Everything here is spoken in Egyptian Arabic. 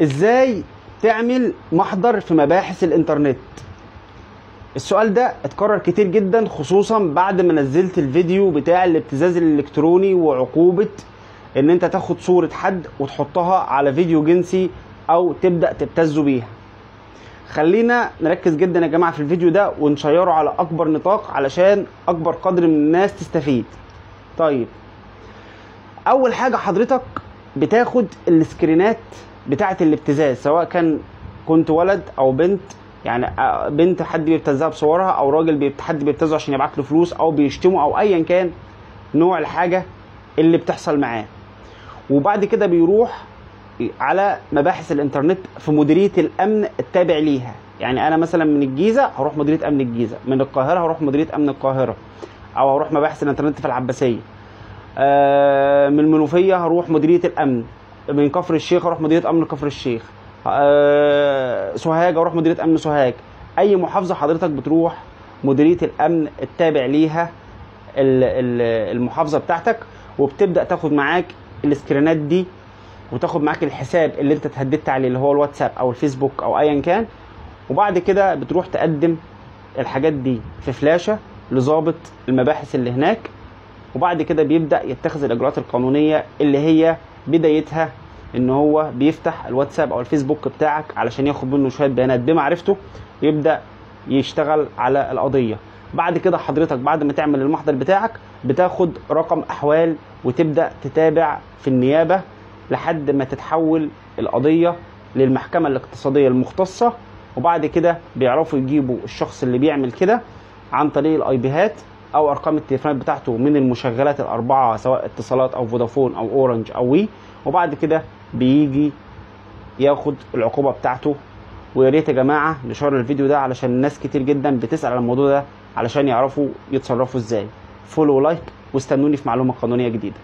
ازاي تعمل محضر في مباحث الانترنت؟ السؤال ده اتكرر كتير جدا، خصوصا بعد ما نزلت الفيديو بتاع الابتزاز الالكتروني وعقوبة ان انت تاخد صورة حد وتحطها على فيديو جنسي او تبدأ تبتزه بيها. خلينا نركز جدا يا جماعة في الفيديو ده ونشيره على اكبر نطاق علشان اكبر قدر من الناس تستفيد. طيب، اول حاجة حضرتك بتاخد السكرينات بتاعة الابتزاز، سواء كان كنت ولد او بنت، يعني بنت حد بيبتزها بصورها او راجل حد بيبتزه عشان يبعت له فلوس او بيشتمه او ايا كان نوع الحاجة اللي بتحصل معاه. وبعد كده بيروح على مباحث الانترنت في مديرية الامن التابع ليها. يعني انا مثلا من الجيزة هروح مديرية امن الجيزة، من القاهرة هروح مديرية امن القاهرة، او هروح مباحث الانترنت في العباسية، من المنوفية هروح مديرية الامن، من كفر الشيخ هروح مديرية امن كفر الشيخ، سوهاج اروح مديرية امن سوهاج. اي محافظة حضرتك بتروح مديرية الامن التابع ليها المحافظة بتاعتك، وبتبدا تاخد معاك السكرينات دي وتاخد معاك الحساب اللي انت اتهددت عليه اللي هو الواتساب او الفيسبوك او ايا كان. وبعد كده بتروح تقدم الحاجات دي في فلاشه لضابط المباحث اللي هناك، وبعد كده بيبدا يتخذ الاجراءات القانونية اللي هي بدايتها ان هو بيفتح الواتساب او الفيسبوك بتاعك علشان ياخد منه شوية بيانات بمعرفته ويبدا يشتغل على القضية. بعد كده حضرتك بعد ما تعمل المحضر بتاعك بتاخد رقم احوال وتبدا تتابع في النيابة لحد ما تتحول القضية للمحكمة الاقتصادية المختصة. وبعد كده بيعرفوا يجيبوا الشخص اللي بيعمل كده عن طريق ال IP هات او ارقام التليفونات بتاعته من المشغلات الاربعة، سواء اتصالات او فودافون او اورنج او وي. وبعد كده بيجي ياخد العقوبة بتاعته. ويا ريت يا جماعة نشر الفيديو ده علشان الناس كتير جدا بتسال على الموضوع ده علشان يعرفوا يتصرفوا ازاي. follow like واستنوني في معلومة قانونية جديدة.